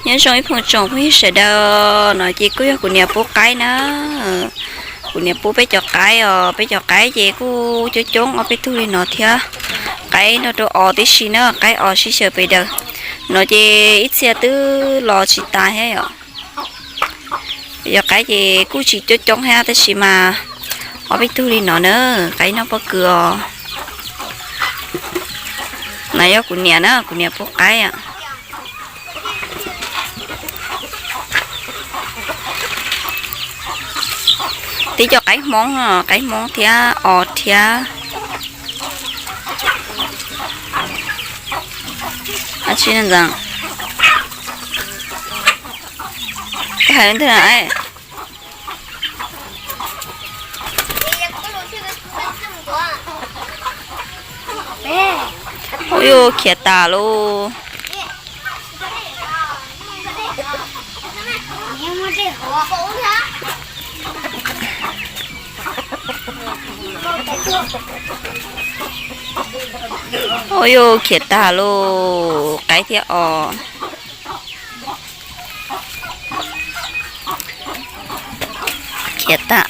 Nyob zoo ib phooj tsoom phooj ywg sawv daws, no ces kuj yog kuv niam pub qaib na. Kuv niam pub peb cov qaib os, peb cov qaib ces kuj coob coob ob peb tug li no thiab. Qaib nrog rau os tib si na, qaib os sib xyaw pes daws. No ces ib txhia twb los tsis tas thiab yom. Peb cov qaib ces kuj tsis coob coob thiab tab sis mas ob peb tug li no na, qaib noj pob kws os. No yog kuv niam na, kuv niam pub qaib. Tib cov qaib hmoob, qaib hmoob thiab os thiab. Ua yuj, khiav tas lauj. Ua yuj, khiav tas lauj, qaib thiab os. Khiav tas.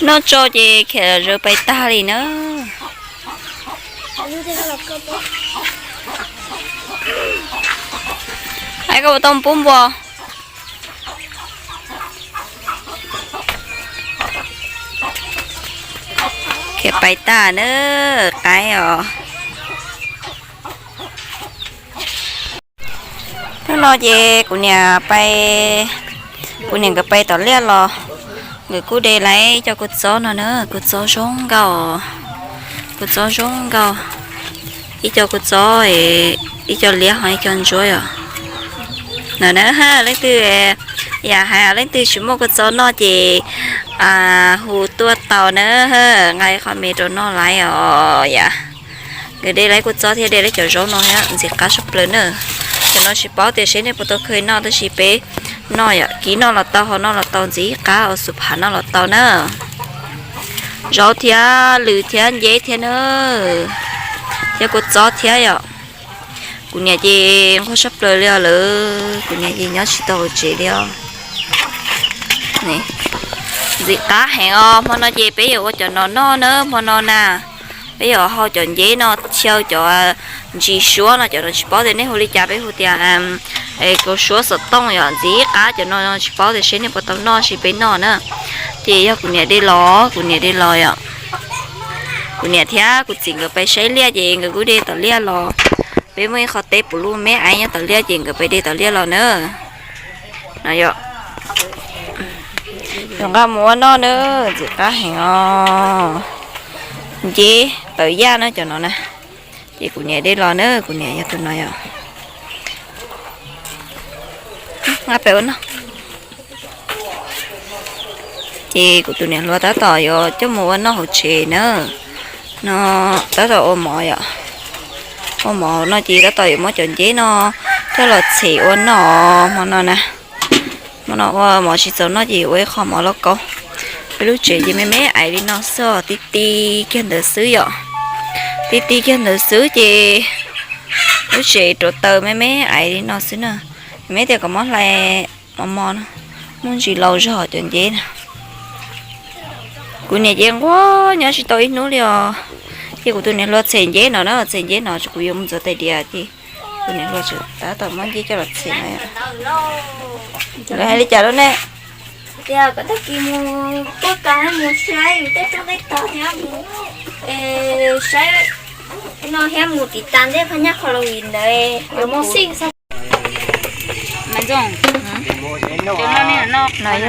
Noj tso ces khiav zawv pais tag li na. Ai, koj puas tau pub npua? Khiav pais tag na, qaib os. Hnub no ces kuv niam pais, kuv niam nkawd pais tom liaj los, nkawd kuj de lawv ib co kua txob no na, kua txob zoo nkauj, kua txob zoo nkauj, ib co kua txob, ib co liab ho ib co ntsuab yom. No na, leej twg, yam hais leej twg tsis muaj kua txob noj ces hu tuaj tau na, nqa qhov me rau noj laiv os yom. Nkawd de lawv kua txob thiab de lawv cov zaub no thiab ntxim qab tshaj plaws na. Cov no tsis paub tias seb nej puas tau kheev noj tab sis peb noj yom, kib noj los tau, ho noj los tau, ntxim qab ua xuv phav noj los tau na. Zaub thiab lws thiab nceb thiab na, thiab kua txob thiab yom. Kuv niam ces nquag tshaj plaws li os lawm, kuv niam ces nyob tsis tau hauv tsev li os. Ntxim qab heev os, hmo no ces peb yuav ua cov no noj na, hmo no na. Peb yuav hau cov nceb no chaw cov ntsis suab no, cov no tsis paub tias nej hu li cas, peb hu tias kaus suab xov tooj yom, ntxim qab cov no tsis paub tias seb nej puas tau noj, sis peb noj na. Ces yog kuv niam de los, kuv niam de los yom. Kuv niam thiab kuv txiv nkawd pais saib liaj ces nkawd kuj de tom liaj los. Peb muaj ib qho teb puv lub me aiv nyob tom liaj ces nkawd pais de tom liaj los na. No yom, yuav nqa mus ua noj na, ntxim qab heev os. Nceb tawv yaj na cov no na. Ces kuv niam de los na, kuv niam yog tus no yom. Nqa pem ua noj. Ces kuv tus niam hluas tab tom yuav coj mus ua noj hauv tsev na. No tab tom ua mov yom. Ua mov no ces tab tom yuav muab cov nceb no coj los txhem ua noj hmo no na. Hmo no ua mov tsis txaus noj ces yuav ua ib qho mov lauj kaub. Peb lub tsev ces me me aiv li no xwb, ti ti kiag ntawd xwb yom. Ti ti kiag ntawd xwb ces lub tsev rauv taws me me aiv li no xwb na. Me tias kom muab hlais mos mos no, muaj ntsis laus zog cov nceb na. Kuv niam ces nquag nyob tsis tau ib hnub li os. Ces kuv tus niam hluas txhem nceb no na, txhem nceb no ces kuv yuav mus ntxuav tais diav ces kuv niam hluas tab tom muab nceb coj los txhem no. Lawv hais li cas lub ne? Tias kom tag kis mus tuaj kas mus saib yus tej tsob tej tog thiab mus saib no thiab mus tiv tas ntej phab nyaj Halloween ntawd. Mas Ntxoog, no, noj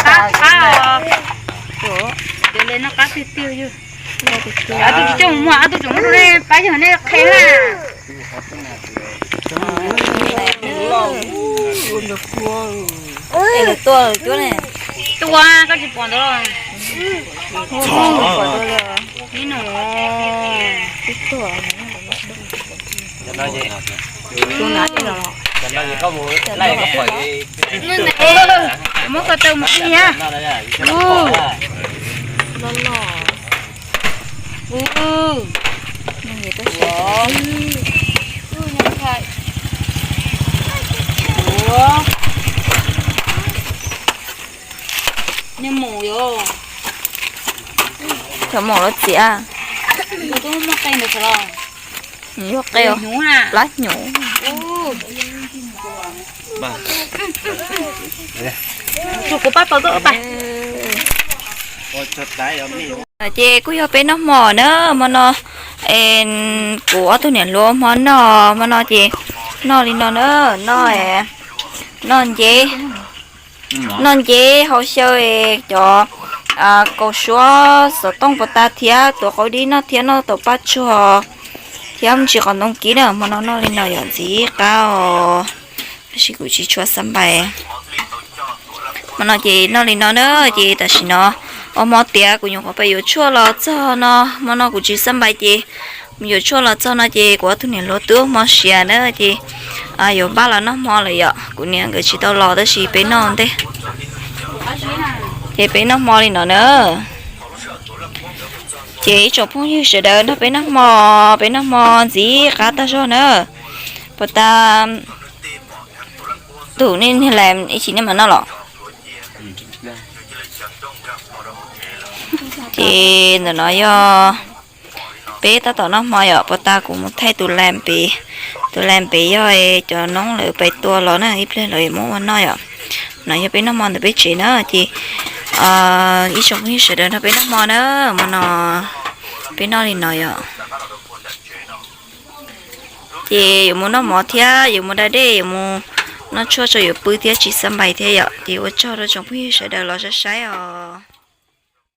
qab qab os. Noj qab tiag tiag yog. Ob tug tsis coj mus muag, ob tug tseem muab rau nej pab yog nej qhia na. Tua koj tsis pom ntawd los? Ib nus. Muab ko taw mus ib yam. Ub, los los. Ub, nws mus yos. Cov maum los txiav. Yuav qe, plab hnyuv. Ces kuj yog peb noj hmo na, hmo no kuv ob tug niam hluas hmo noj, hmo no ces noj li no na, noj, noj nceb, noj nceb hau xyaw cov kaus suab xov tooj puas tas thiab tuav qau dib noj thiab noj tau paj tsuag thiab mus ntsis qos ntoo kib na, hmo no noj li no yom ntxim qab os. Tab sis kuv tsis tshua xav npais. Hmo no ces noj li no na, ces tam sim no ua hmo tiav kuv nyuam qhuav pais yuav tshuaj los txog no, hmo no kuv tsis xav npais ces mus yuav tshuaj los txog no ces kuv ob tug niam hluas twb ua hmo siav na ces yuav npaj los noj hmo lawm yom. Kuv niam nkawd tsis tau los tab sis peb noj ntej. Ces peb noj hmo li no na. Ces ib tsoom phooj ywg sawv daws nrog peb noj hmo, peb noj hmo ntxim qab tag zog na. Puas tas tus nej niag lam ib chim nej mam noj los? Ces ntawm no yog peb tab tom noj hmo yom, puas tas kuv mus thaij tus lam pem, tus lam pem yog cov noob lawv pais tua los na, ib pliag lawv yuav muab ua noj yom. No yog peb noj hmo ntawm peb tsev na ces ib tsoom phooj ywg sawv daws nrog peb noj hmo na, hmo no peb noj li no yom. Ces yuav mus noj mov thiab yuav mus da dej, yuav mus noj tshuaj tso yuav pw thiab tsis xav npais thiab yom. Ces ua tsaug rau tsoom phooj ywg sawv daws los saib saib os.